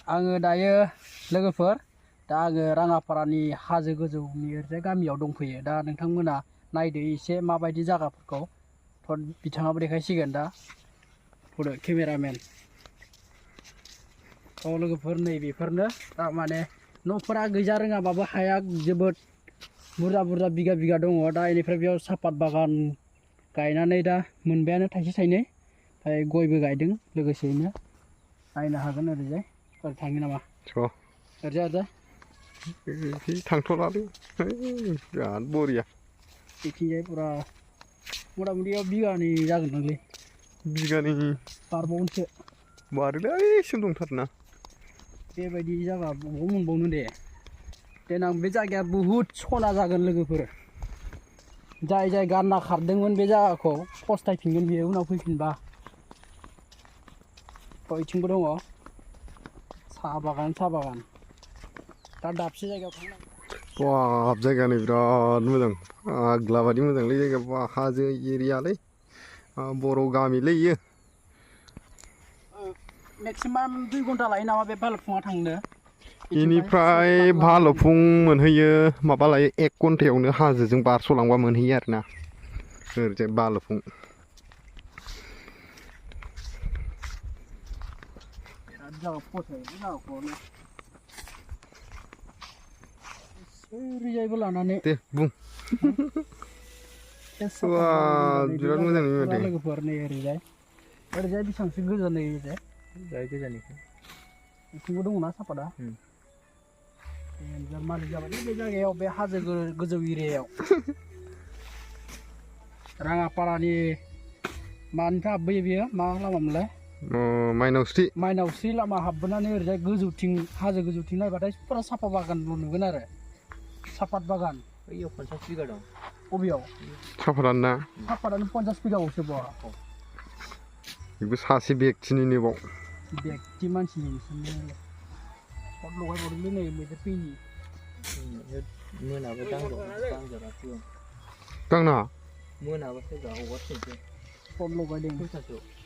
आङो दायो लोगोफोर दा आङो राङापारानि हाजो गोजौनि ओरैजाय गामियाव दंफैयो। दा नोंथांमोना नायदो एसे माबायदि जायगाफोरखौ बिथाङाबो देखायसिगोन दा फट' केमेरामेन। औ लोगोफोर नैबेफोरनो दा माने न'फोरा गैजा रोङाबाबो हाया जोबोद बुरजा बुरजा बिगा बिगा दङ। दा बेनिफ्राय बेयाव सापात बागान गायनानै दा मोनबायानो थाइसे थाइनै, ओमफ्राय गयबो गायदों लोगोसेयैनो। नायनो हागोन ओरैजाय ओरै थाङो नामा ओरैजाय थांथ'लालै बिराद बरिया। बिथिंजाय पुरा मथा मथि बिगानै जागोनदांलै, बिगानै बारबावगोनसो। बारोलै ओइसिम दंथारोना। बेबायदि जायगा बबाव मोनबावनो दे। देनां बे जायगाया बुहुद सना जागोन लोगोफोर। जाय जाय गारना खारदोंमोन बे जायगाखौ फस्थायफिनगोन बेयो उनाव फैफिनबा। बैथिंबो दङ साहा बागान दा दाबसे जायगायाव थांनांगौ। बाब जायगायानो बिराद मोजां, फाग्ला बायदि मोजांलै जायगाया। हाजो एरियालै बर' गामिलै इयो। मेक्सिमाम 2 घन्टा लायो नामा बे भालुकपुङा थांनो? बेनिफ्राय भालुकपुं मोनहैयो माबा लायो 1 घन्टायावनो, हाजोजों बारस'लांबा मोनहैयो आरोना ओरैजाय भालुकपुं। ओरैजायबो लानानै दे बुं। बिराद मोजां नुयो माथो लोगोफोर नै ओरैजाय बेसेबांसो गोजान ओरैजाय गोजाननिखौ बिथिंबो दङना सापातआ। मालिक जाबाय बे जायगायाव, बे हाजो गोजौ एरियायाव। राङापारानि मानिफ्राय हाबबोयो बेयो मा लामामोनलाय? माइनावस्रि लामा हाबबोनानै ओरैजाय गोजौथिं हाजो गोजौथिं नायबाथाय फुरा सापात बागानल' नुगोन आरो। सापात बागान बैयाव 50 बिगा दं। बबेयाव? सापातानो ना? सापातानो 50 बिगाबावसो बाव। बेबो सासे बेक्तिनिनो बाव। बेक्ति मानसिनि बिसोरनो सट लगायबावदोंलै नै मैदेर फैयिनि। मोनाबो दांजागासिनो। दांनाङा? मोनाबासो हगारसैसो सट लगायदों।